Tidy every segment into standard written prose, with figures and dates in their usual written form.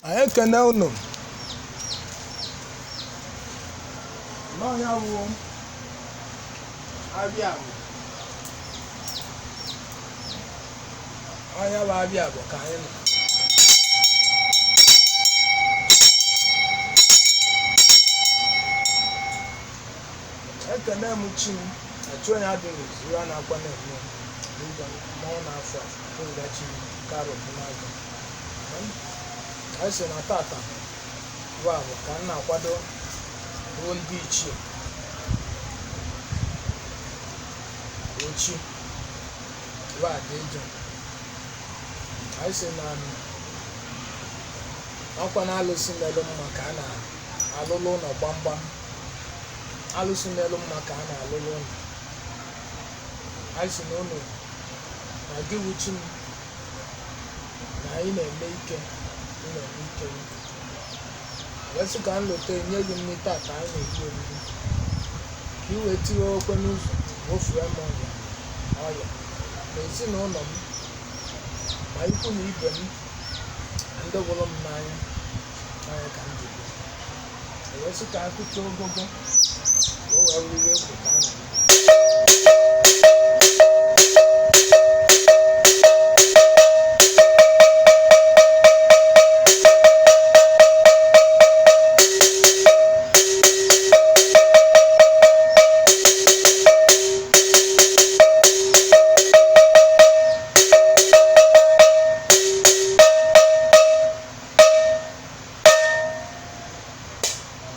Anyị ekene unu n'ọnya bụ abịa bụ ọnya bụ abịa bụ ka anyị nọ. Ekene m chi m achụ onye adịghị izu a na-akwa na-eme n'ụzọ mmọnwụ na-afọ afọ nga chi m karọ bụ n'aka. Anyị sị na tata bụ abụ ka m na-akwado bụ ndị ichie ochi bụ ada ejo. Anyị sị na ọkwa na alụsị melụ mma ka a na-alụlụ ụlọ gbamgbam, alụsị melụ mma ka a na-alụlụ ụlọ. Anyị sị na unu na gị wụ chi m na anyị na-eme ike, ị na-eme ike wee sị ka m lote nye gị nri tata anyị na-eri oriri ka ị wee tinye okwe n'ụzọ wofue m ọya ọya na ezinụlọ m ma ikwu na ibe m na ndị hụrụ m n'anya n'anya ka m ji bịa. Wee sị ka akụcha ogogo ka o wee wuru ekwo ka a na-eme.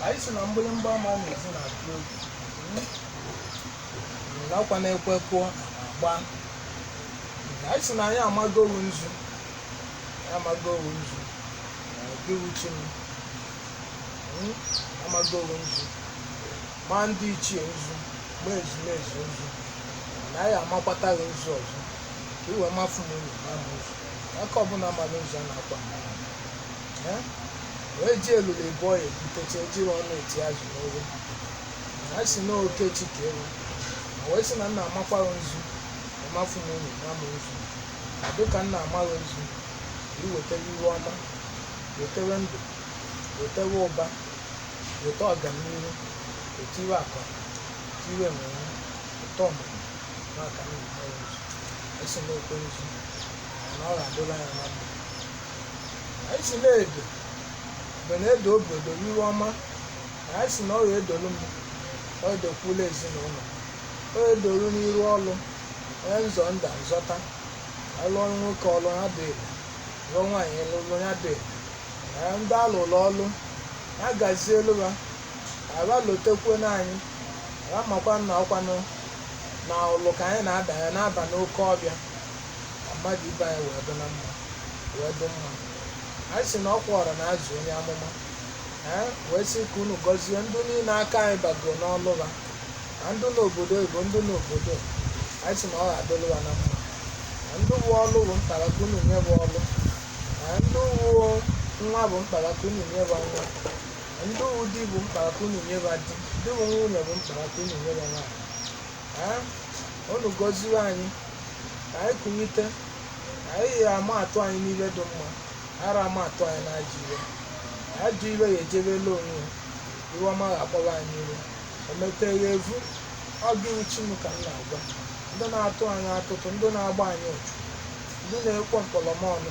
Anyị sị na mgbịrịmgba ama na-ezi na-atụ egwu nakwa na-ekwe kụọ agba. Anyị sị na anyị amago owu nzu, anyị amago owu nzu na gị wụ chi m, amago owu nzu ma ndị ichie nzu ma ezumezu nzu na anyị amakwata gị nzu ọzọ ka i wee mafu m unu ma m nzu aka ọbụla amaghị nzu a na-akwa m wee ji elulu ebụọ ya ebutecha ejiri ọnụ eti azụ n'olu. Na si na oke chi ka ewu ma wee sị na nna amakwaghị nzu amafu m unu ma m nzu ma dịka nna amaghị nzu ka i wetara iwe ọma, wetewe ndụ, wetewe ụba, weta ọganihu, weta iwe akụ, weta iwe enwenwe, weta ọmụmụ maka nna amaghị nzu. Anyị si na okwe nzu na ọ ga-adịla ya na mma. Anyị si na edo mgbe na-edo obodo iwe ọma na anyị si na ọ ga-edolu m, ọ edokwula ezinụlọ, ọ edoru n'iru ọlụ onye nzọ nda nzọta alụọ nwoke ọlụ ya dị ele, lụọ nwaanyị lụlụ ya dị ele, na ndị alụlụ ọlụ ya gazie elu ha aba lotekwe n'anyị aba makwa na ọkwanụ na ụlụ ka anyị na-ada ya na-aba n'oke ọbịa ka mmadụ ibe anyị wee dị na mma wee dị mma. Anyị sị na ọ kwọrọ na azụ onye amụma ee wee sị ka unu gọzie ndị niile aka anyị bago n'ọlụ ha na ndị n'obodo oyibo, ndị n'obodo. Anyị sị na ọ ga-adịlụ ha na mma na ndị wu ọlụ bụ mkpara ka unu nye bụ ọlụ, na ndị wu nwa bụ mkpara ka unu nye bụ nwa, na ndị wu di bụ mkpara ka unu nye bụ di, ndị wu nwunye bụ mkpara ka unu nye bụ nwaanyị. Ee unu gọziwe anyị ka anyị kụnyite anyị ya ama atụ anyị n'ibe dị mma, ara ama atụ anyị n'ajọ iwe. Ajọ iwe ya ejebela onwe ya, iwe ọma ga-akpọrọ anyị iwe o metere evu. Ọ gị wụ chi m ka m na-agwa ndị na-atụ anyị atụtụ, ndị na-agba anyị ụchụ, ndị na-ekwo mkpọlọmọnụ,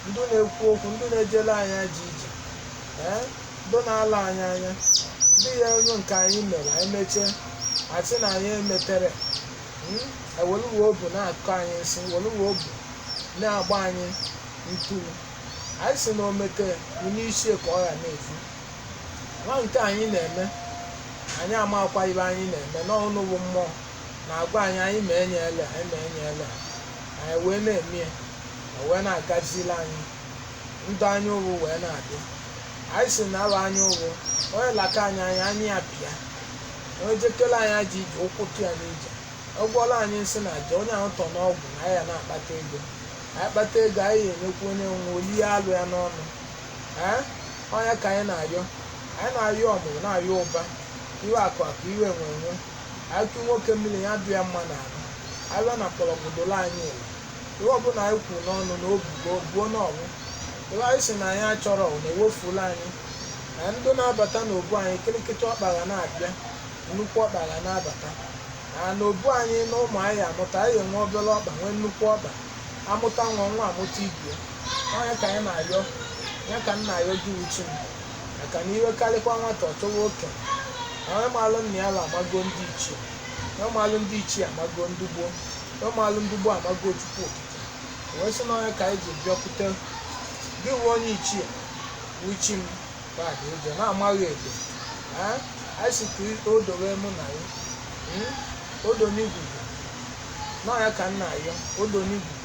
ndị na-ekwu okwu, ndị na-ejele anyị ajọ ije, ee ndị na-ala anyị anya, ndị ya elu nke anyị mere anyị mechie asị na anyị emetere, eweluwe obu na-akọ anyị nsị, weluwe obu na-agba anyị ntụrụ. Anyị sị na o mete n'isi ka ọ ya na-efu nwa nke anyị na-eme anyị amakwa ibe anyị na-eme n'ọnụ bụ mmụọ na-agwa anyị anyị ma enye ele anyị ma enye ele anyị wee na-eme ya wee na-agazili anyị ndụ anya ụrụ wee na-adị. Anyị sị na arụ anya ụrụ onye laka anyị anya anyị ya pịa, onye jekele anyị aja ije ụkwụ tụ ya n'ije, ọ gwọọla anyị nsị na aja onye ahụ tọ n'ọgwụ na anyị ya na-akpata ego, anyị kpata ego anyị ga-enyekwu onye nwe olie alụ ya n'ọnụ. Ee onye ka anyị na-ayọ, anyị na-ayọ ọmụmụ na-ayọ ụba, iwe akụ akụ, iwe enwe enwe, anyị kụ nwoke mmiri ya dụ ya mma n'ahụ, anyị bịa na mkpọrọgwụ dolo anyị ele, ihe ọbụla anyị kwuru n'ọnụ na obugo buo n'ọnwụ. Iwe anyị sị na anyị achọrọ na-ewefula anyị na ndị na-abata n'obu anyị, kịrịkịtị ọkpa ga na-abịa, nnukwu ọkpa ga na-abata na n'obu anyị, na ụmụ anyị amụta, anyị enwe obere ọkpa, nwee nnukwu ọkpa, amụta nwa nwa amụta ibie. Onye ka anyị na-ayọ ya ka m na-ayọ gị, uchi m, maka na iwe karịkwa nwata ọ chọwa okenye. Na onye maalụ nna ya la amago ndị ichie, onye maalụ ndị ichie amago ndị gboo, onye maalụ ndị gboo amago Chukwu Okike. Wee sị na onye ka anyị ji bịakwute gị wụ onye ichie, uchi m badị ụjọ na-amaghị edo. Ee, anyị si ka o dowe mụ na ya. Odo n'igugu na ya ka m na-ayọ, odo n'igugu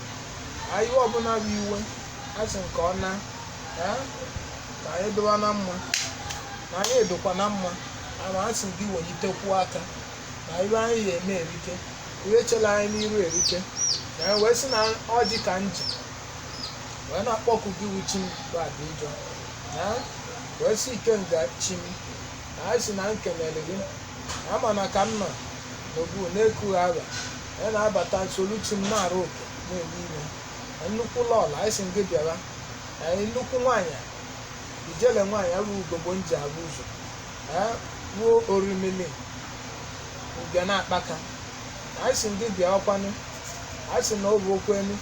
anyị ọbụla bụ iwe asị nke ọ na. Ee, ka anyị dowa na mma, na anyị edokwa na mma, ama asị gị welitekwu aka na iwe anyị ya eme erike, iwe chela anyị n'iru erike. Na anyị wee sị na ọjị ka m ji wee na-akpọku gị, wuchi m bụ Adịjọ na wee sị ikenga chi m, na anyị sị na m kelere gị, na ama na ka m nọ n'obu na-ekughị agha ya na-abata nsolu chi m na-arụ oke na-eme ime na nnukwu lọọlọ. Anyị sị gị bịara anyị, nnukwu nwaanyị, ijele nwaanyị bụ ugogbo m ji abụ ụzọ ruo orimili nke na-akpaka. Anyị sị gị bịawakwanụ. Anyị sị na ọ bụ okwu enu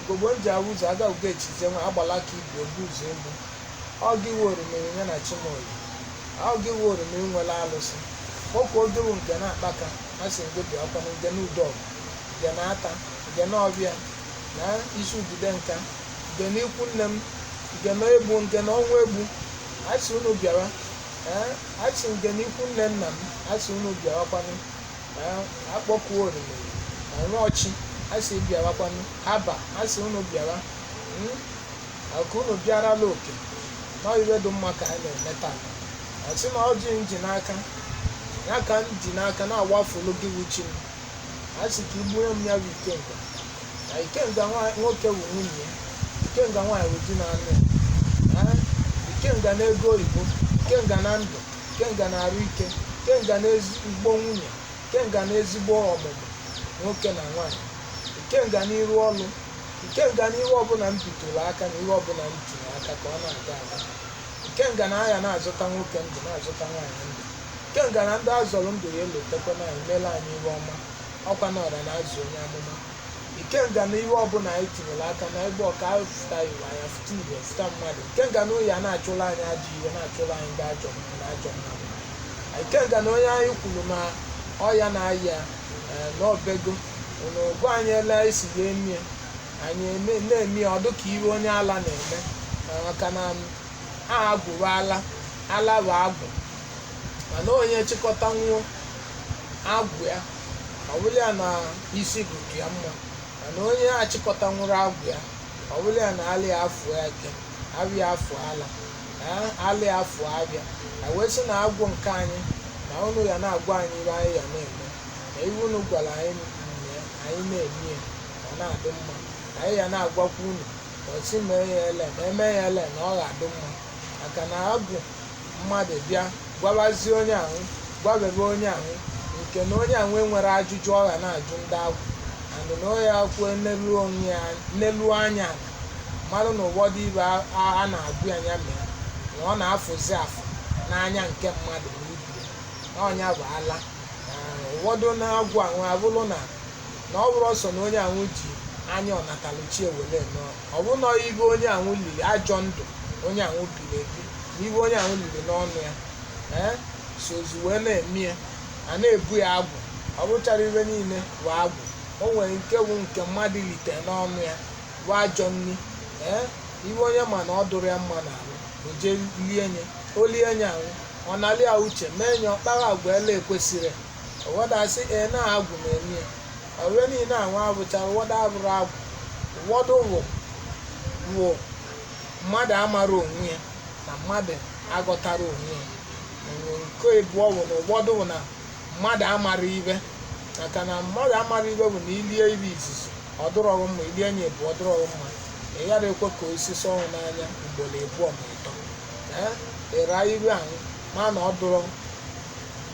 ugogbo m ji abụ ụzọ aga ugo echize nwa agbala ka ibu ebu ụzọ egbu ọ gị wụ orimiri ya na chimoyi, ọ gị wụ orimiri nwere alụsị kpọkwuo oge bụ nke na-akpaka. A sị gị bịawakwanụ, nke na udọgụ, nke na-ata, nke na ọbịa na isi udide nka, nke na ikwu nne m, nke na egbu, nke na ọnwa egbu. A sị unu bịawa. Ee, a sị nke na ikwu nne nna m, a sị unu bịawakwanụ. Ee, akpọkuo orimiri ọnwa ọchị, a sị bịawakwanụ haba, a sị unu bịawa. Aka unu bịarala oke na iwe dị mma ka anyị na-eme taa. A sị na ọjị m ji n'aka ya ka m ji n'aka na-agbafulu gị, wuchi m. A sị ka igbunye m ya bụ ikenga, na ikenga nwoke bụ nwunye ya, ikenga nwaanyị bụ di na anụ ya. Ee, ikenga na ego oyibo, ikenga na ndụ, ikenga na arụ ike, ikenga na ezigbo nwunye, ikenga na ezigbo ọmụmụ nwoke na nwaanyị, ikenga n'iru ọlụ, ikenga na ihe ọbụla m bitụrụ aka na ihe ọbụla m tinye aka ka ọ na-aga aga, ikenga na aya na-azụta nwoke ndụ, na-azụta nwaanyị ndụ, ikenga na ndị azọrọ ndụ ya elotekwa na anyị meela anyị ihe ọma, ọkwa na ọra na-azụ onye amụma, ikenga na ihe ọbụla anyị tinyere aka na ebe ọka fụta iwe anya fụta iwe fụta mmadụ, ikenga na oyi a na-achụla anyị ajọ ihe, na-achụla anyị ndị ajọ mmụọ na ajọ mmadụ, ikenga na onye anyị kwuru na ọya na-aya n'obego unu gwa anyị ele esi ya emie anyị eme na-eme ya, ọ dị ka iwe onye ala na-eme, maka na a agwụrụ ala, ala bụ agwụ, mana onye chịkọta nwuo agwụ ya, ọ bụrụ ya na isi bụ ya mma, mana onye achịkọta nwụrụ agwụ ya, ọ bụrụ ya na alị ya afụ eke, abịa afụ ala, alị afụ abịa. A wee sị na agwụ nke anyị na unu ya na-agwa anyị ibe anyị ya na-eme, na iwe unu gwara anyị mee anyị na-eme ya, ọ na-adị mma. Anyị ya na-agwakwa unu osi mee ya ele na eme ya ele na ọ ga-adị mma, maka na agwụ mmadụ bịa gwabazie onye ahụ, gwabebe onye ahụ nke na onye ahụ enwere ajụjụ ọ ga na-ajụ ndị agwụ andụ na onye akwụ nelu onwe ya nelu anya ala mmadụ na ụfọdụ ibe a na-agụ ya ya mee na ọ na-afụzi afụ n'anya nke mmadụ na ibi ya na ọnya bụ ala. Na ụfọdụ na-agwụ ahụ abụrụ na na ọ bụrụ ọsọ na onye ahụ ji anya ọnataluchi ewele nọọ, ọ bụ na ibe onye ahụ liri ajọ ndụ onye ahụ biri ebi na ibe onye ahụ liri n'ọnụ ya, ee, sozu wee na-eme ya, a na-ebu ya agwụ. Ọ bụchara ibe niile bụ agwụ, o nwere nke bụ nke mmadụ lite n'ọnụ ya bụ ajọ nri. Ee, ibe onye ma na ọ dụrụ ya mma n'ahụ, o jee lie nye, o lie nye ahụ, ọ nalị ya uche mee nye ọkpara agwa ele ekwesịrị ụfọdụ asị ee na agwụ na-eme ya. Ọbịa niile ahụ abụchara, ụfọdụ abụrụ agwụ, ụfọdụ wụ mmadụ amara onwe ya na mmadụ aghọtara onwe ya. Nke ịbụọ bụ na ụfọdụ bụ na mmadụ amara ibe, maka na mmadụ amara ibe bụ na ilie ibe izizi ọ dụrọghị mma, ilie nye bụ ọ dụrọghị mma, ị ghara ekwe ka osisi ọnwụ n'anya ugboro ịbụọ ma ịtọ. Ee, ịra ibe ahụ ma na ọ dụrọ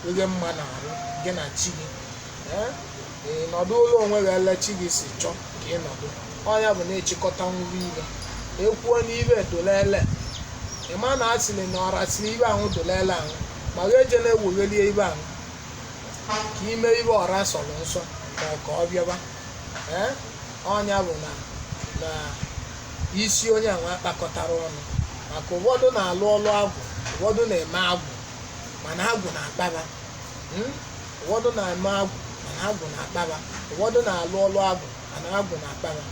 ihe mma na arụ gị na chi gị. Ee, ị nọdụ ụlọ onwe gị ele chi gị si chọọ ka ị nọdụ, ọnya bụ na-echịkọta nwuru ibe. Ekwuo n'ibe dolele, ịma na asịrị na ọra sịrị ibe ahụ dolele ahụ, ma ga eje na-eweghelie ibe ahụ ka ime ibe ọra sọrọ nsọ ma ọ ka ọ bịaba. Ee, ọnya bụ na na isi onye ahụ akpakọtara ọnụ, maka ụfọdụ na-alụ ọlụ agwụ, ụfọdụ na-eme agwụ mana agwụ na-akpaba. Ụfọdụ na-eme agwụ mana agwụ na-akpaba, ụfọdụ na-alụ ọlụ agwụ mana agwụ na-akpaba,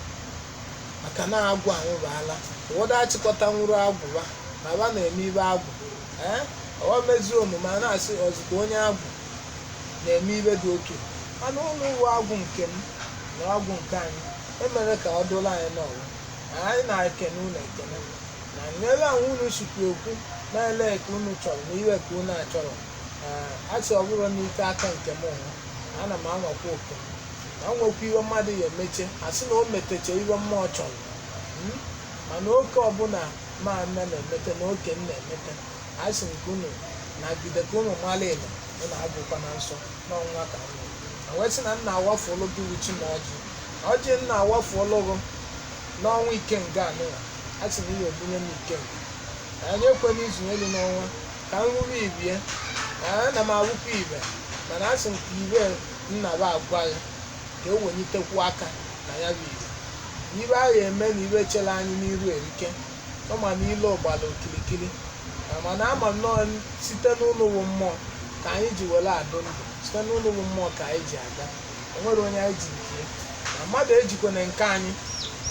maka na agwụ anwụbaala. Ụfọdụ achịkọta nwụrụ agwụba ma ba na-eme ibe agwụ. Ee, ọ mezie omume a na-asị ozugbo onye agwụ na-eme ibe dị otu, mana ụlọ ụwa agwụ nke m na agwụ nke anyị emere ka ọ dụla anyị n'ọwụ. Anyị na-ekene unu ekene na n'ebe ahụ unu sikwa ekwu na-ele ka unu chọrọ na iwe ka unu achọrọ. Ee, asị ọ bụrụ n'ike aka nke m onwe, ana m anwakwa oke m na nwekwa iwe mmadụ ya emeche asị na o meteche iwe mmụọ chọrọ. Mana oke ọbụla ma nne na-emete na oke m na-emete, asị m ka unu nagide ka unu mara ile unu agụkwa na nsọ n'ọnwa ka m na wee sị na nna awafụlụ gị wuchi na ọjị ọjị nna awafụlụ gị n'ọnwa ikenga anụnwa. Asị na ihe ebunye m ikenga anyị ekwe n'izu elu n'ọnwa ka m ruru ibie. Ana m awụkwa ibe, mana asị m ka ibe nna ba agwa ya ka e welitekwu aka na ya bụ ibe ibe a ga-eme na ibe chere anyị n'iru erike ọma na ile ụgbala okirikiri. Mana ama nnọọ site n'ụlọ ụwụ mmụọ ka anyị ji were adụ ndụ, site n'ụlọ ụwụ mmụọ ka anyị ji aga. O nwere onye anyị ji nke na mmadụ ejikwana nke anyị.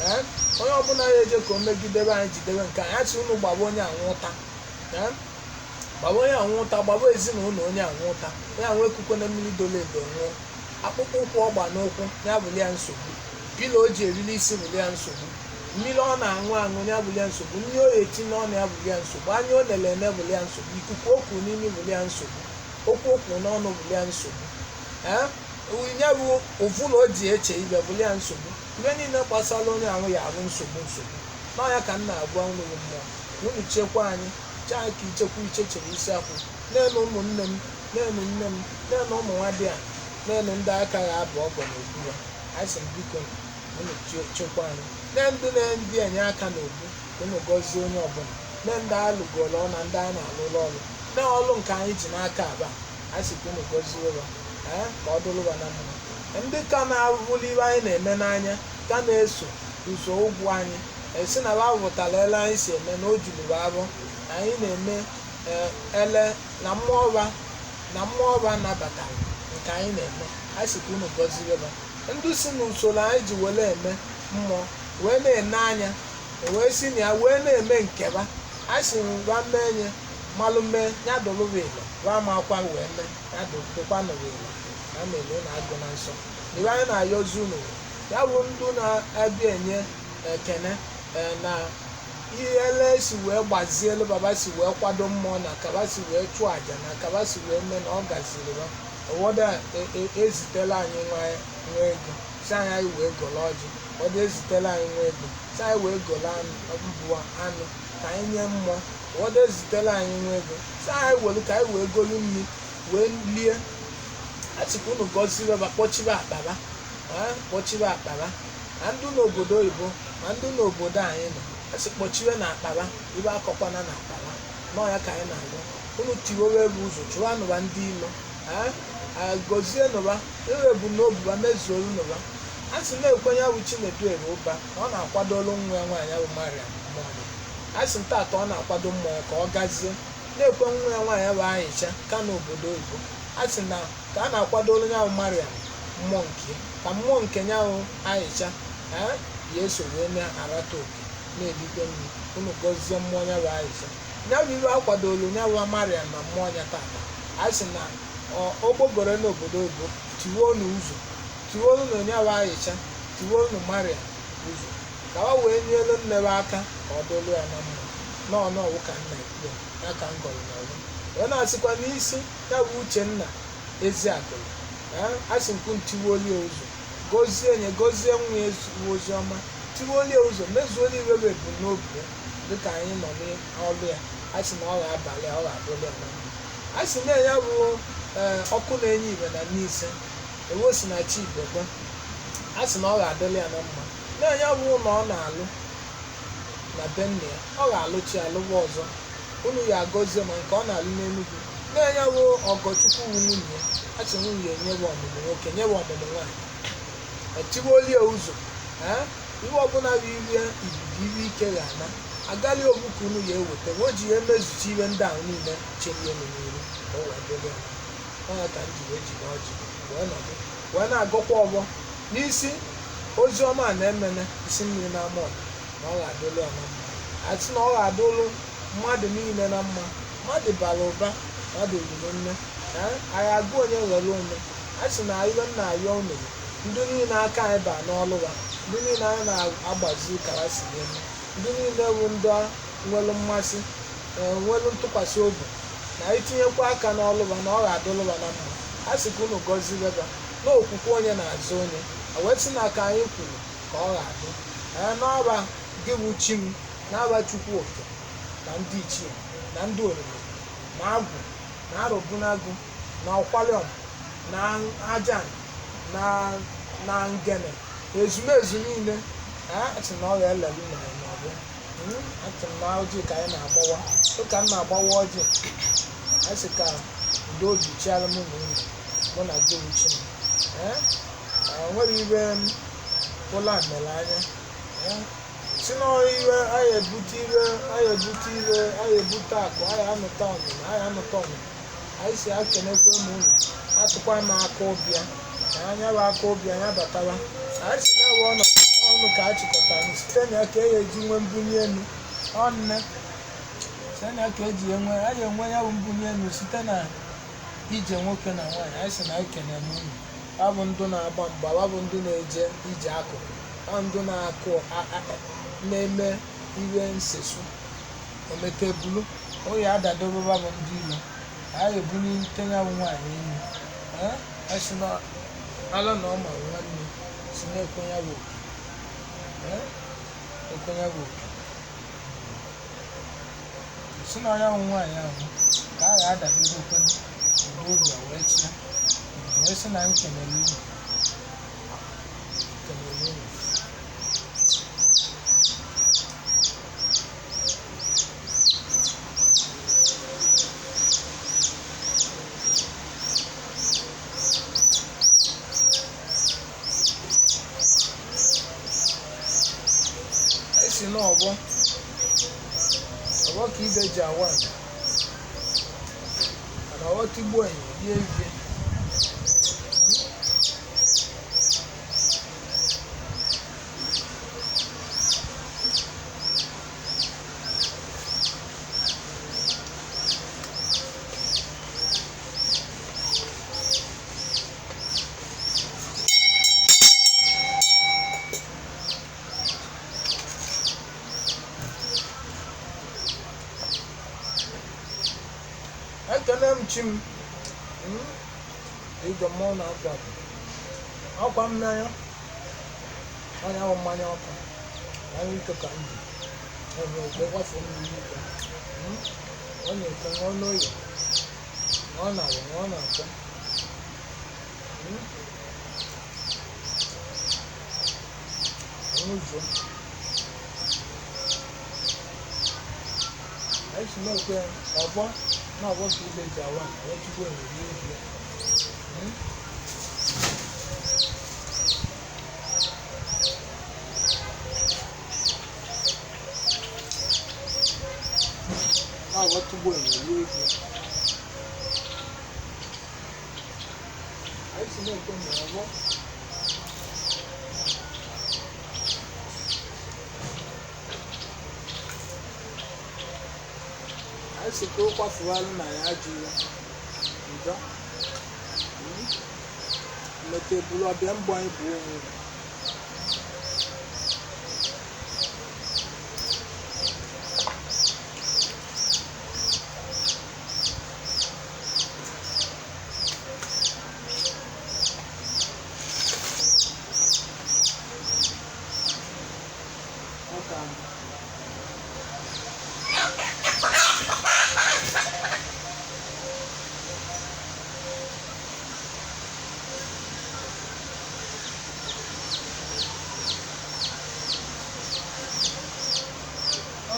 Ee, onye ọbụla ya eje ka o megidebe anyị jidebe nke anyị, asị unu gbaba onye anwụ ụta. Ee, gbaba onye anwụ ụta, gbaba ezinụlọ onye anwụ ụta, onye anwụ ekukwe na mmiri dolo edo nwụọ, akpụkpọ ụkwụ ọgba n'ụkwụ ya bụli ya nsogbu, pilo o ji erili isi bụli ya nsogbu, mmiri ọ na-aṅụ aṅụ ya bụli ya nsogbu, nri ọ eti n'ọnụ ya bụli ya nsogbu, anya o lele ene bụli ya nsogbu, ikuku okwu n'imi bụli ya nsogbu, okwu okwu n'ọnụ bụli ya nsogbu. Ee, ya bụ ụvụla o ji eche ibe bụli ya nsogbu. Ibe niile gbasara onye ahụ ya abụ nsogbu nsogbu n'ọnya ka m na-agwa unu bụ mmụọ ka unu chekwa anyị, chaa ka ichekwa iche chere isi akwụ na-enu ụmụnne m, na-enu nne m, na-enu ụmụ nwa dị a, na-enu ndị aka ya abụ ọgọ n'obu ya. Anyị sị m biko unu chekwa anyị na ndị na-ndị enye aka n'obu, ka unu gọzie onye ọbụla, na ndị alụgoro na ndị a na-alụlụ ọlụ na ọlụ nke anyị ji n'aka aba. Anyị sị ka unu gọzie ụlọ, ee, ka ọ dụrụba na mma. Ndị ka na-abụli ibe anyị na-eme n'anya ka na-eso ụzọ ụgwụ anyị esi na ba pụtara ele anyị si eme na o juru abụ na anyị na-eme. Ee, ele na mmụọ ọba na mmụọ ọba nabatara nke anyị na-eme. Anyị sị ka unu gọzie ba ndị si n'usoro anyị ji were eme mmụọ wee na-ene anya wee si na ya wee na-eme nkeba. Anyị sị ba mee nye malụ mee ya dụrụba ile ba ma akwa wee mee ya dụkwa nụrụ ile na mere unu agụ na nsọ. Ibe anyị na-ayọzi unu ya bụ ndụ na-abịa enye ekene. Ee, na ihe ele si wee gbazielu baba si wee kwado mmụọ na kaba si wee chụọ àjà na kaba si wee mee na ọ gaziri ba. Ụfọdụ ezitela anyị nwa nwa ego si anyị anyị wee gọrọ ọjị, ụfọdụ ezitela anyị nwa ego si anyị wee gọrọ anụ mbụ anụ ka anyị nye mmụọ, ụfọdụ ezitela anyị nwa ego si anyị welu ka anyị wee golu nri wee lie. Achịkwa unu gọzibe ba, kpọchibe akpaba, ee, kpọchibe akpaba na ndị n'obodo oyibo ma ndị n'obodo anyị nọ. Asị kpọchiwe na akpaba ibe akọkwana na akpaba n'ọya ka anyị na-agụ unu tiwewe bụ ụzọ chụwa nụba ndị ilo. Ee, gọzie nụba ewe bụ n'obi ba mezuolu nụba. A sị na-ekwenye bụ Chinedu Ere ụba na ọ na-akwadolu nwa ya nwaanyị bụ Mariam mmụọ. A sị ntaata ọ na-akwado mmụọ ka ọ gazie na-ekwe nwa ya nwaanyị bụ Aisha ka n'obodo oyibo. A sị na ka a na-akwadolu ya bụ Mariam mmụọ nke ya, ka mmụọ nke ya bụ Aisha, ee, ya eso wee na-arata oke na-elikwe nri. Unu gọzie mmụọ ya bụ Aisha, ya bụ ibe akwadolu ya bụ Mariam na mmụọ ya tata. A sị na ogbogoro n'obodo oyibo tiwe unu ụzọ, tiwe unu ya bụ Aisha, tiwe unu Mariam ụzọ ka o wee nyelu nne m aka ka ọ dolu ya na mma nọọ nọọ ka nna ekwu ya ya ka m gọrọ n'ọrụ wee na-asịkwa n'isi ya bụ Uchenna Eziakụlụ. Ee, asị nkwu ntiwolie ụzọ gọzie nye gọzie nwa ya ozi ọma, tiwolie ụzọ mezuola iwe bụ ebumnobi ya dịka anyị nọ n'ọlụ ya. Asị na ọ ga-abalị ọ ga-adụlụ ya na mma. Asị na ya bụ ee ọkụ na-enye ibe na n'ise ewo si na chi ibekwe. Asị na ọ ga-adịlị ya na mma na ya bụ ụlọ ọ na-alụ. Na be nna ya ọ ga-alụchi alụwa ọzọ. Unu ya agọzie ma nke ọ na-alụ n'Enugwu na-enyewo ọgọchukwu wu nwunye ya. A sị nwunye enyewe ọmụmụ nwoke, nyewe ọmụmụ nwaanyị, etiwolie ụzọ. Ee, ihe ọbụla bụ iwe ibibi iwe ike ga-ana agali ogbu ka unu ya eweta o ji ya emezuchi ihe ndị ahụ niile cherie enu n'iru ka o wee dịrị ya ọnya. Ka m ji wee jide ọjị wee nọdụ wee na-agọkwa ọgbọ n'isi ozi ọma a na-emene isi mmiri na-ama ọdụ na ọ ga-adụlụ ya na mma. Asị na ọ ga-adụlụ mmadụ niile na mma. Mmadụ bara ụba, mmadụ ruru nne. Anyị agụ onye ghọrọ onye. A sị na iwe nna ayọ unu, ndị niile aka anyị baa n'ọlụ ha, ndị niile anyị na-agbazi kara si n'elu, ndị niile bụ ndị nwere mmasị, nwere ntụkwasị obi na itinyekwa aka n'ọlụ ha, na ọ ga-adụlụ ha na mma. A sị ka unu gọzie ha na okwukwe onye na-azụ onye a wee sị na ka anyị kwuru ka ọ ga-adụ. Ee, n'ọba gị bụ chi m, n'aba Chukwu Oke na ndị ichie na ndị oriri na agwụ na arụbunagụ na ọkwaliọm na aja na na ngene ezumezu niile, asị na ọ ga-elelu na n'ọbụ. Atị m na ọjị ka anyị na-agbawa, ụka m na-agbawa ọjị. Asị ka udo obi chiara mụ na unu, mụ na gị bụ chi m. Ee, nwere iwe ụlọ a mere anya si na iwe anyị ebute, iwe anyị ebute, iwe anyị ebute akụ, anyị anụta ọnụma, anyị anụta ọnụma. Anyị si akenekwe m unu, atụkwa m aka ụbịa na anya bụ aka ụbịa ya batara. Anyị si na-ewe ọnọdụ ọnụ ka a chịkọtara site na ya ka e eji nwee mbunye elu ọnne, site na ya ka eji enwe anyị enwe ya bụ mbunye elu site na ije nwoke na nwaanyị. Anyị si na anyị kenere unu. Ọ bụ ndụ na-agba mgba, ọ bụ ndụ na-eje ije akụkụ, ọ ndụ na-akụ na-eme iwe nsesu ometebulu oyi adadobaba bụ ndị ilo anyị ebulite ya bụ nwaanyị elu. Ee, sị na ala na ọ ma nwanne si na-ekwe ya bụ oke. Ee, ekwe ya bụ oke si na ya bụ nwaanyị ahụ ka a ga-adadobekwe udo obi a wee chịa wee sị na m kenere unu, kenere unu. Esi n'ọgbọ ọgbọ ka ibe ji awa nka mana ọghọ tigbuo enyi rie ivie. Ekele m chi m. Ije mmụọ na-apụ apụ ọkwa mmanya ọnya bụ mmanya ọkụ anya ike ka m ji eme ekpe gbafuo mmiri ike. Ọ na-eke ṅụọ n'oyi, ọ na-awụ, ọ na-atọ. Ọṅụzuo anyị si na-ekwe ọgbọ na ọgbọ ka ibe ji awa wee chukwu enwere ihe. Na ọgbọ tugbo enwere ihe. Anyị si na-ekwe na ọgbọ anyị si ka o kwafuwalụ na ya ajụ ya njọ mmeta ebulu ọbịa mbọ anyị bụ onwe. Ọ ka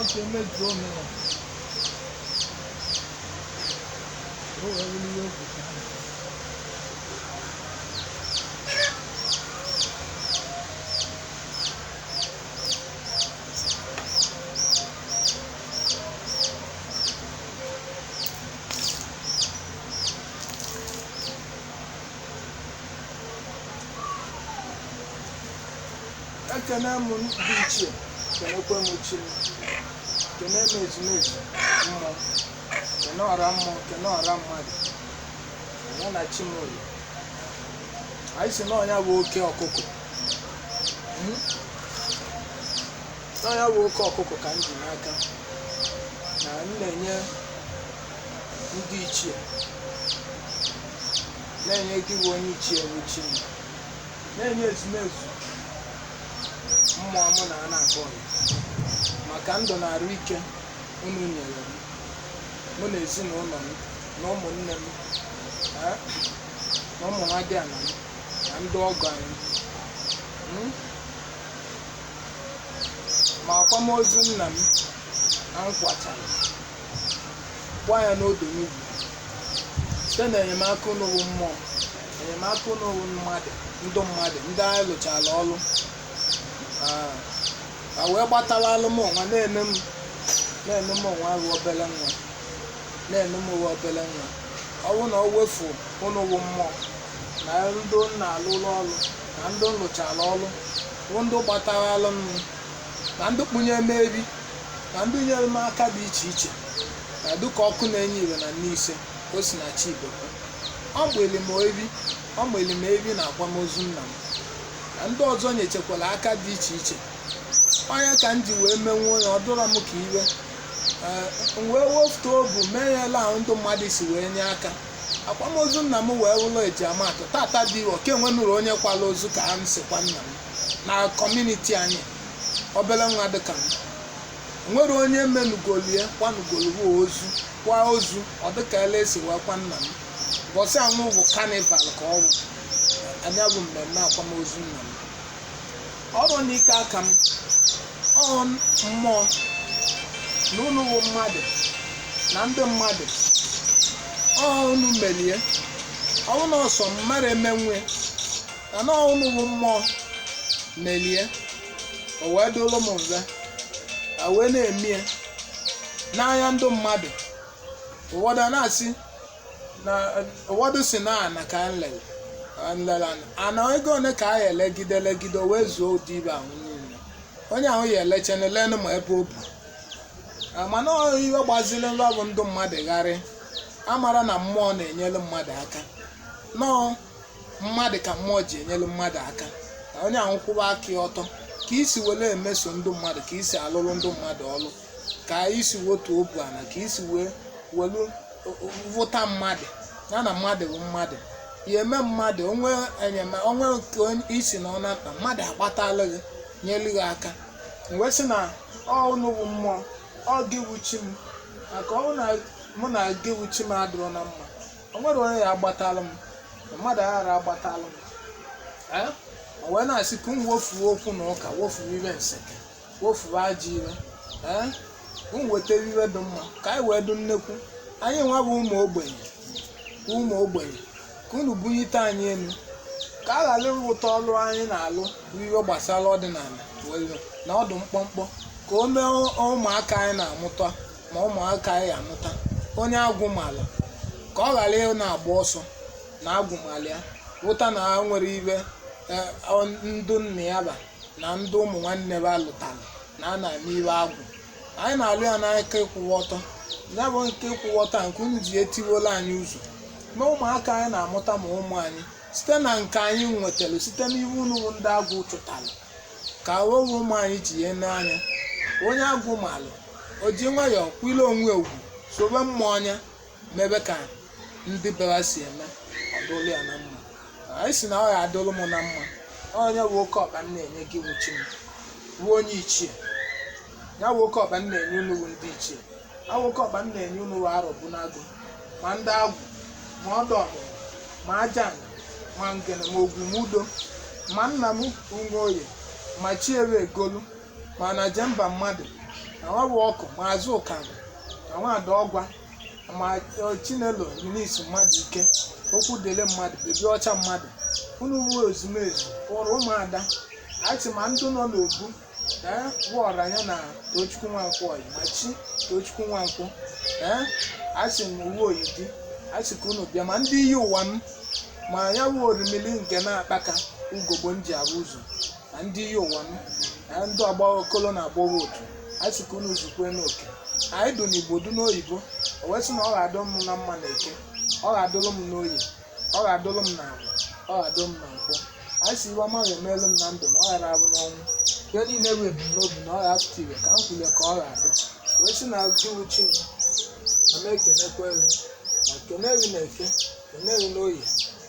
Ka emezuo omenala, ka o wee wụrụ ihe egwu ka ha. Ekene m ndị ichie, kenekwe m chi m, kene m ezumezu mmụọ, kene ọra mmụọ, kene ọra mmadụ, ya na chi m oyi. Anyị si n'ọnya bụ oke ọkụkọ. N'ọnya bụ oke ọkụkọ ka m ji n'aka na m na-enye ndị ichie, na-enye gị bụ onye ichie bụ chi m, na-enye ezumezu mmụọ mụ na a na-abụ ọyị maka ndụ na arụ ike unu nyere m, mụ na ezinụlọ m na ụmụnne m, na ụmụ nwa dị ana m na ndị ọgọ anyị. Ma akwamozu nna m na nkwachara kwa ya n'odo n'ugwu site na enyemaka unu bụ mmụọ, enyemaka unu bụ mmadụ, ndụ mmadụ ndị anyị lụchara ọlụ a wee gbatara alụ m onwe na-eme m, na-eme m onwe ahụ obele nwa, na-eme m onwe obele nwa. Ọ bụrụ na o wefu unu bụ mmụọ na ndị nna alụlụ ọlụ na ndị lụchara ọlụ bụ ndị gbatara alụ m na ndị kpunye m ebi na ndị nyere m aka dị iche iche, na dịka ọkụ na-enye ire na nne ise o si na chi ibekwe ọ gbeli m ebi, ọ gbeli m ebi na akwamozu nna m na ndị ọzọ nyechekwara aka dị iche iche. Onye ka m ji wee menwuo ya, ọ dụrọ m ka iwe m wee wefute obu mee ya ele ahụ ndị mmadụ si wee nye aka. Akwamozu nna m wee wụlọ eji amatụ tata dị iwe ka enwenụrụ onye kwala ozu ka m sikwa nna m na community anyị, obere nwa dịka m nwere onye menugolie kwanugolu ozu kwa ozu ọ dịka ele esi wee kwa nna m. Bọsị anwụ bụ carnival ka ọ bụ anya bụ mmemme akwamozu nna m. Ọ bụ n'ike aka m, ọ mmụọ na unu bụ mmadụ na ndị mmadụ ọ unu melie. Ọ bụ na ọsọ mmadụ emenwe na na unu bụ mmụọ melie, o wee dụlụ m mve a wee na-emie n'anya ndị mmadụ. Ụfọdụ a na-asị na ụfọdụ si na ana ka nlele nlele ana ego one ka a ya elegide legide wee zuo ụdị ibe ahụ niile onye ahụ ya eleche lenu ma ebe o bu. Mana ọ iwe gbaziri nrọ bụ ndụ mmadụ gharị amara na mmụọ na-enyelu mmadụ aka, nọọ mmadụ ka mmụọ ji enyelu mmadụ aka, ka onye ahụ kwụba aka ya ọtọ, ka isi were emeso ndụ mmadụ, ka isi alụrụ ndụ mmadụ ọlụ, ka isi wotu obu ana, ka isi wee welu vụta mmadụ ya na mmadụ bụ mmadụ ya eme mmadụ onwe enyemaka onwe nke isi na ọ na mkpa mmadụ agbatala gị nyelu gị aka. Wee sị na ọ unu bụ mmụọ, ọ gị bụ chi m, maka ọ na mụ na gị bụ chi m adịrọ na mma, o nwere onye ya agbatalụ m, mmadụ aghara agbatalụ m. O wee na-asị ka m wofuo okwu na ụka, wofuo iwe nseke, wofuo ajọ iwe, m weta iwe dị mma ka anyị wee dị nnekwu. Anyị nwa bụ ụmụ ogbenye, ụmụ ogbenye, ka unu bunyite anyị elu ka a ghara ịrụta ọrụ anyị na-alụ bụ ihe gbasara ọdịnala na ọdụ mkpọmkpọ, ka o mee ụmụaka anyị na-amụta ma ụmụaka anyị amụta onye agwụ mala ka ọ ghara ị na-agba ọsọ na agwụ mala ya wụta na nwere ibe ndụ nna ya ba na ndị ụmụ nwanne ba lụtara na a na-eme iwe agwụ. Anyị na-alụ ya n'aka ịkwụwa ọtọ, ya bụ nke ịkwụwa ọtọ nke unu ji etiwola anyị ụzọ mee ụmụaka anyị na-amụta ma ụmụ anyị site na nke anyị nwetara site n'ihe unu bụ ndị agwụ chụtara, ka owe ụmụ anyị ji ya n'anya. Onye agwụ malụ o ji nwayọọ kwile onwe ugwu sobe mmụọ ọnya mebe ka ndị bera si eme, ọ dụrụ ya na mma. Anyị si na ọ ya adụrụ m na mma. Onye bụ oke ọkpa m na-enye gị bụ chi m bụ onye ichie, ya bụ oke ọkpa m na-enye unu bụ ndị ichie, ya bụ oke ọkpa m na-enye unu bụ arọbụ n'agụ, ma ndị agwụ, ma ọdụ ọmụmụ, ma aja ana, ma ngene, ma ogwumudo, ma nna m Nwoye, ma Chiere Egolu, ma na jemba mmadụ. Na nwa bụ ọkụ ma azụ ụkanụ na nwaada ọgwa ma Chinelo Eunice mmadụ ike okwu dele mmadụ bebi ọcha mmadụ unu wuo ezumezu ụrụ ụmụada achị ma ndụ nọ n'obu ee bụ ọranya na Tochukwu Nwankwọ oyi ma chi Tochukwu Nwankwọ ee asị m uwe oyidi asị ka unu bịa ma ndị iyi ụwa m ma ya bụ orimili nke na-akpaka ugogbo m ji abụ ụzọ na ndị iyi ụwa m na ndị ọgbọ okolo na agbọghọ otu asị ka unu zukwe n'oke anyị dụ n'Igbo du n'oyibo o wee sị na ọ ga-adụ m na mma na eke ọ ga-adụlụ m n'oyi ọ ga-adụlụ m n'ala ọ ga-adụ m na nkwọ anyị si iwe ọma ga-emelụ m na ndụ na ọ ghara abụ n'ọnwụ ihe niile bụ ebumnobi na ọ ga-apụta ire ka m kwulie ka ọ ga-adụ wee sị na gịwụ chi m na m ekenekwa elu na keneghị na eke keneghị na oyi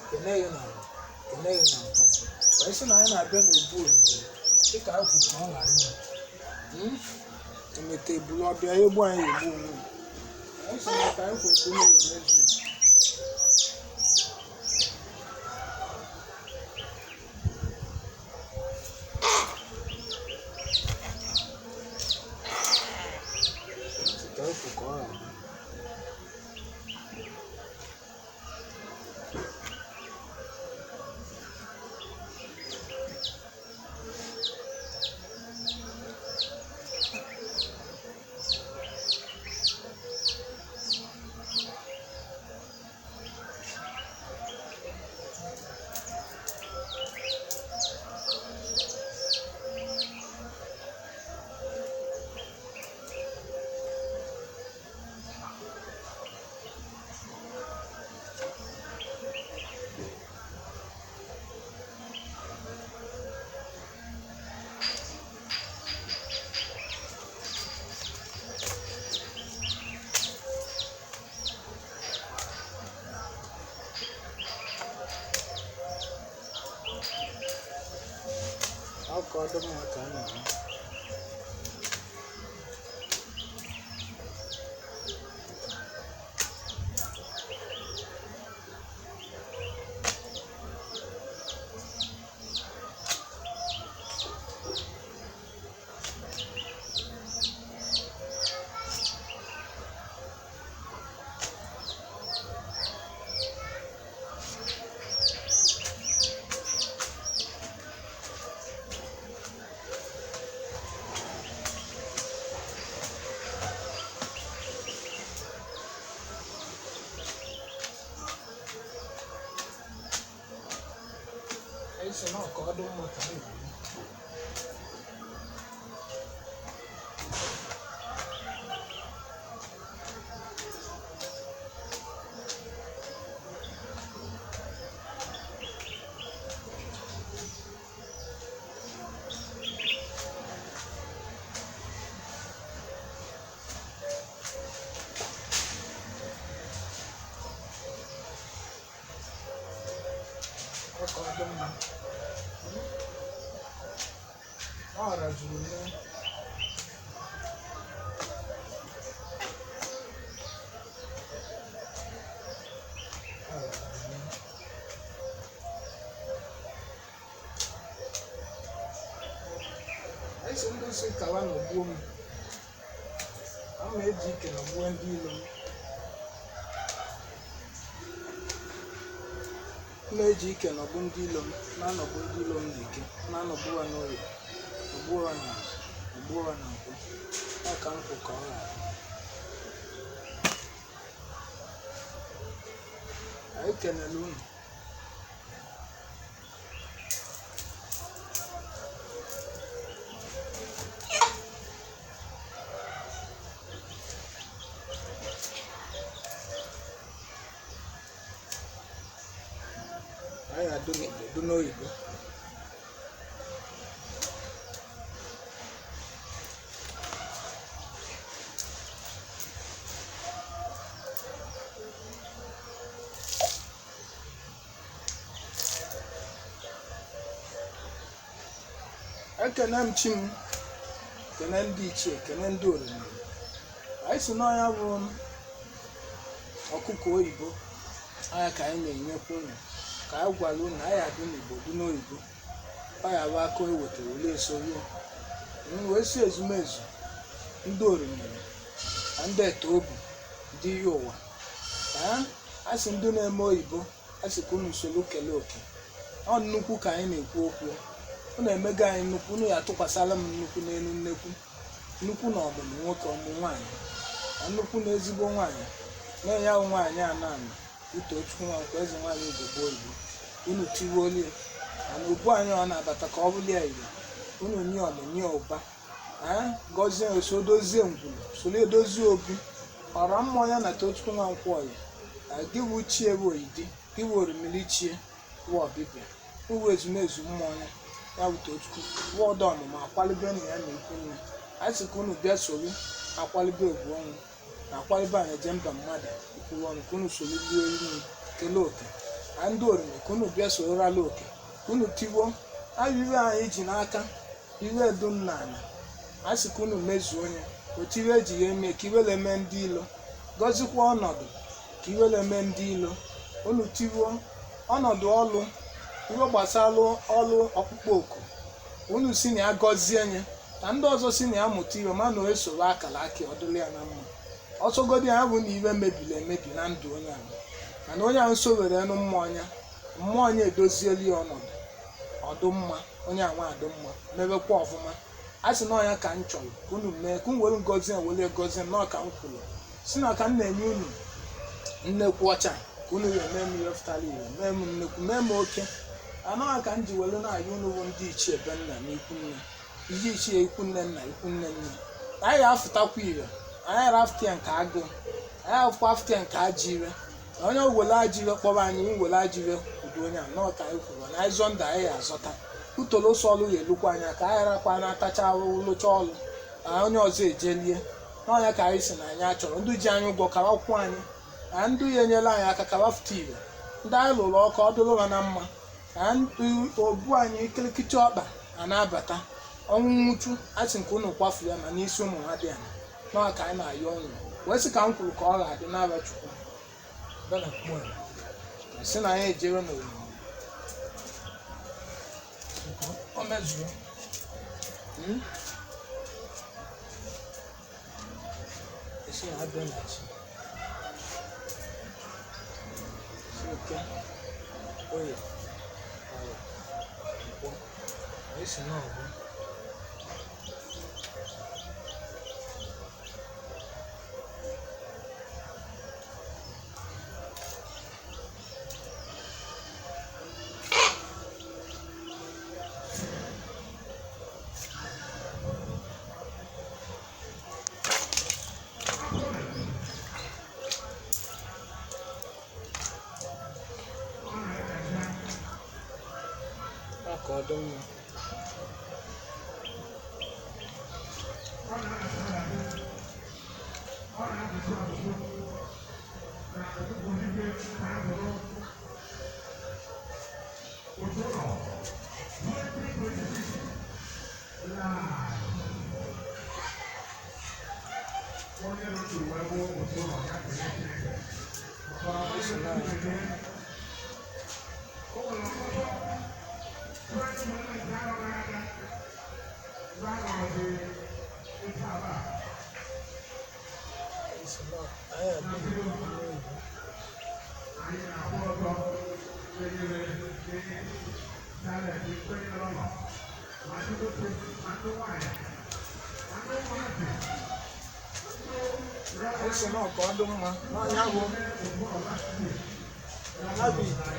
keneghị na ala keneghị na nkwọ wee sị na anyị na-abịa n'obu oriri dịka a kwuru ka ọ ghara ime. Emete ebulu ọbịa egbu anyị egbu onwe m. Anyị sị na ka anyị kwuru ka unu wee mezuo. Ka anyị kwuru ka ọ ghara ime. Ọ ka ọ dị mma ka a na-eme. Anyị sị na ọ ka ọ dị mma ka a na-eme. Ọ ka ọ dị mma. Ọ rajuru nne. Ọ rajuru nne. Anyị sị ndị si kawa nọgbuo m. Ama eji ike nọgbuo ndị ilo m. M na-eji ike nọgbu ndị ilo m, na-anọgbu ndị ilo m n'ike, na-anọgbu ha n'oye, nọgbuo ha n'ala, nọgbuo ha na nkwụ. Ọ ka m kwụ ka ọ ghara. Anyị kenele unu. Anyị adụ n'Igbo, dụ n'oyibo. Ekene m chi m, kene ndị ichie, kene ndị oriri. Anyị si n'ọnya bụ ọkụkọ oyibo anya ka anyị na-enyekwa unu ka anyị gwara unu anyị adụ n'Igbo dụ n'oyibo. Ọ ya bụ aka e wetara ole eso ruo. M wee si ezumezu Ndị orimiri na ndị ete obu, ndị iyi ụwa. Ee, a sị ndị na-eme oyibo, a sị ka unu soro kelee oke. Ọ nnukwu ka anyị na-ekwu okwu. Unu emego anyị nnukwu, unu ya atụkwasịla m nnukwu n'elu nnekwu. Nnukwu na ọmụmụ nwoke, ọmụ nwaanyị, na nnukwu na ezigbo nwaanyị na-enye ahụ nwaanyị a naanị Utochukwu Nwankwo, eze nwaanyị ugogbe oyibo. Unu tiwuolie mana ubu anyị ọ na-abata ka ọ bụrụ ya ire. Unu nye ọmụ, nye ụba. Ee, gọzie, so dozie ngwulu, soro edozie obi ọra mmụọ ya na Tochukwu Nwankwo ọya. Gị bụ chie bụ oyidi, gị bụ orimiri chie bụ ọbịbịa uwe ezumezu mmụọ ya, ya bụ Tochukwu bụ ọdọ ọmụmụ akwalibe nna ya na ikwu nne. Anyị sị ka unu bịa soro akwalibe ogbu ọnwụ na akwalibe anyị eje mba mmadụ ikwuru ọnụ, ka unu soro gbuo nri kelee oke. Na ndị oriri, ka unu bịa soro rala oke, ka unu tigbuo ayịwe anyị ji n'aka iwe edu nna ala. A sị ka unu mezuo onye otu iwe eji ya eme ka iwere mee ndị ilo, gọzikwa ọnọdụ ka iwere mee ndị ilo. Unu tigbuo ọnọdụ ọlụ iwe gbasara ọlụ ọkpụkpọ oku, unu si na ya gọzie nye ka ndị ọzọ si na ya mụta iwe, ma na esoro akara aka ọ dịrị ya na mma. Ọsọgodi ya bụ na iwe mebiri emebi na ndụ onye ahụ, mana onye ahụ so were nụ mmụọ ya, mmụọ ya edozieli ya ọnọdụ ọdụ mma, onye anwa adụ mma, mebekwa ọfụma. A sị na ọnya ka m chọrọ ka unu mee, ka unu were ngọzi ya were gọzie m, na ka m kwuru si na ka m na-enye unu nnekwu ọcha, ka unu wee mee m ihe fụtara ihe, mee m nnekwu, mee m oke. Anaghị ka m ji were na-ayọ unu bụ ndị ichie be nna na ikwu nne, ndị ichie ikwu nne nna, ikwu nne nne, na anyị ga-afụtakwa ire, anyị rafụta ya nke agụụ, anyị afụkwa afụta ya nke ajọ ire, na onye were ajọ ire kpọrọ anyị, were ajọ ire kwudo onye a nọọ ka anyị kwuru na anyị zọ ndụ anyị azọta utoro sọ ọlụ ya elukwa anya, ka anyị rakwa na-atacha ahụhụ lụcha ọlụ na onye ọzọ ejelie n'ọnya. Ka anyị si na anyị achọrọ ndị ji anyị ụgwọ kara kwụ anyị, na ndị ya enyela anyị aka kara fụta ire, ndị anyị lụrụ ọkụ ọ dụrụ ha na mma, na ndị obu anyị kịrịkịtị ọkpa a na-abata ọnwụ nwụchu. A sị nke unu kwafu ya ma n'isi ụmụ ha dị ana nọọ ka anyị na-ayọ unu wee sị ka m kwuru ka ọ ga-adị n'aba Chukwu bịa na mkpu a sị na anyị ejere n'oriri o mezuo. Esi na abịa na chi si oke oye ala nkwọ esi na ọgbọ. Ọ ka ọ dị mma. Esi na esi na anyị abịa n'oyibo. Esi na ọka ọ dị mma n'ọnya bụ ya bụ ite.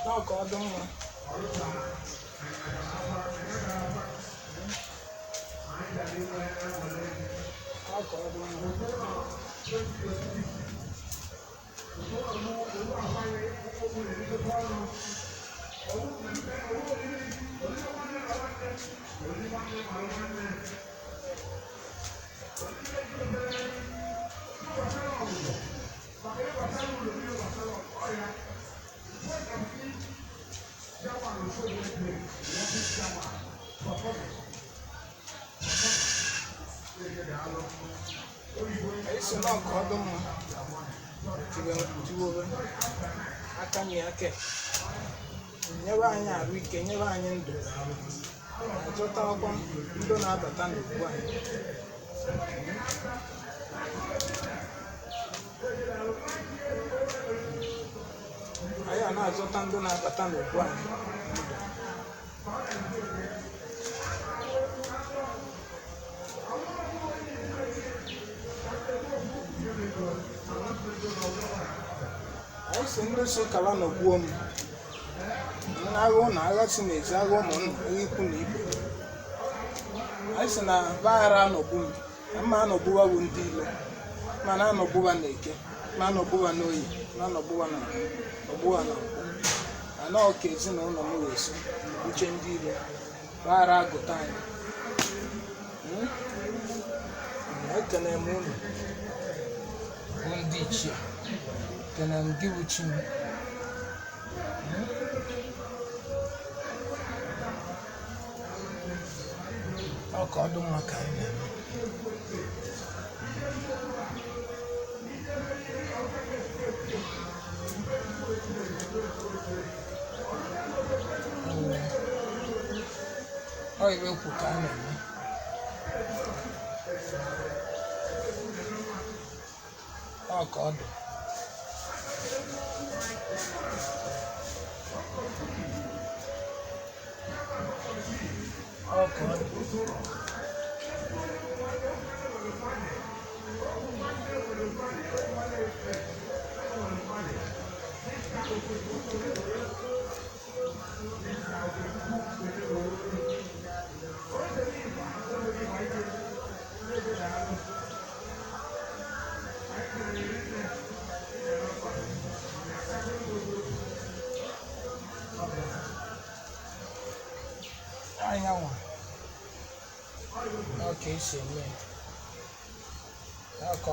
N'ọka ọ dị mma. Ọka ọ dị mma. Esi na ọka ọ dị mma. Tiwe tiwe aka na aka. Nyere anyị arụ ike, nyere anyị ndụ, na-achọtakwa ndụ na-abata n'ugbu anyị. Anyị a na-azọta ndụ na-abata n'ugbu anyị ndụ. Anyị si ndị si kala nọgbuo m, agha ụlọ, agha si n'ezi, agha ụmụnna, agha ikwu na ibe. Anyị si na baghara anọgbu m na mma anọgbuwa bụ ndị ilo, mana anọgbuwa na eke, ma anọgbuwa n'oyi, ma anọgbuwa na ọgbụwa na nkwụ, ana ọka ezinụlọ m wee si uche ndị ilo baghara agụta anyị. Ekene m unu bụ ndị ichie, ekene m gị bụ chi m. Ọ ka ọ dị mma ka anyị na-eme. Ọ iwe kwu ka a na-eme. Ọ ka ọ dị. Ọ ka ọ dị. Anyanwụ ọ ka esi eme ya ka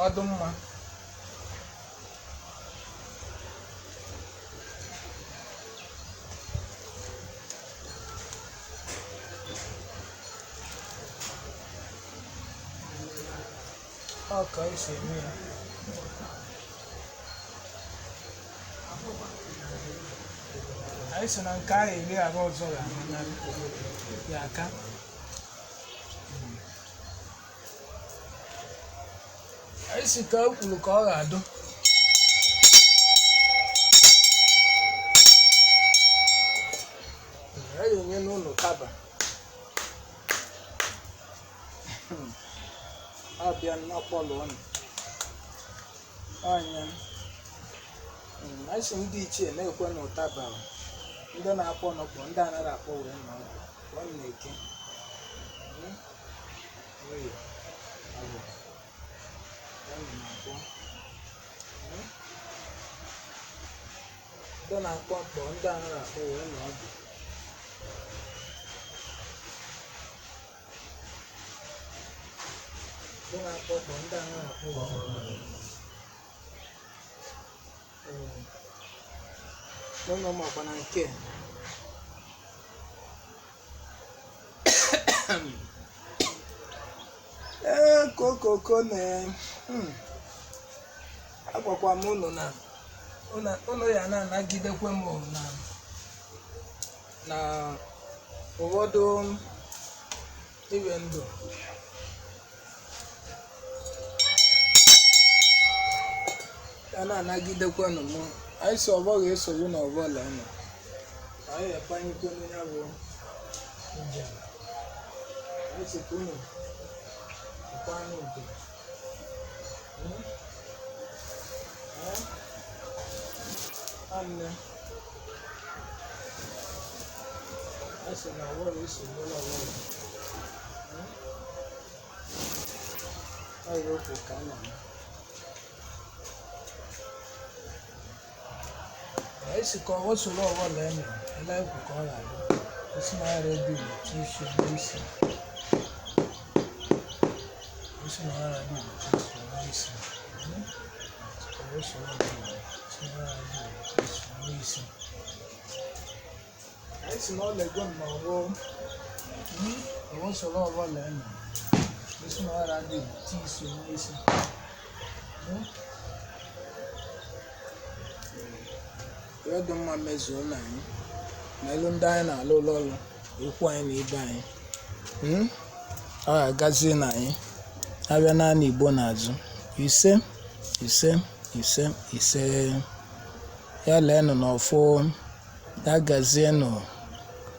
ọ dị mma. Ọ ka esi eme ya. Anyị sị na nke ahụ eri arụ ọzọ ga-amanarị ya aka. Anyị sị ka e kwuru ka ọ ga-adụ. A ga-enye n'ụlọ kaba abịa n'ọkpọlụ ụnụ ọnya. Anyị sị ndị ichie na-ekwe na ụtaba ndị na-akpọ nọkpọ, ndị anaghị akpọ wee nọ ọdụ ọ na-eke oye abụ ya na-akpọ ndị na-akpọ mkpọ, ndị anaghị akpọ wee nọ ọdụ. Ndị na-akpọ mkpọ, ndị anaghị akpọ wee nọ ọdụ. N'ụlọ makwa na nke ee kokoko na agwakwa m ụnụ na ụnụ ya na-anagidekwe m na na ụfọdụ iwe ndụ ya na-anagidekwenụ m. Anyị si ọgbọ ga-esogbu na ọgbọ la ụnụ anyị ekpanyekwenụ ya bụ njem. Anyị sị ka unu kwanụ udo. Nwanne, anyị sị na ọgbọ ga-esogbu na ọgbọ la ọ okwu ka a na-eme. Anyị si ka ọgbọ soro ọgbọ la eme ele ekwu ka ọ ga-adị isi na ọrịa dị igbo tu isi n'isi, isi na ọrịa dị igbo tu isi n'isi, ọgbọ soro ọgbọ la isi na ọrịa dị igbo tu isi n'isi. Anyị si na ọla ego na ọgbọ ọgbọ soro ọgbọ la eme isi na ọrịa dị igbo tu isi n'isi. Ihe dị mma mezuo na anyị na elu ndị anyị na-alụ ụlọ ọrụ, ikwu anyị na ibe anyị. Ọ ga-agazi na anyị abịa naanị Igbo n'azụ. Ise, ise, ise, ise. Ya leenụ n'ọfụ, ya gazienụ.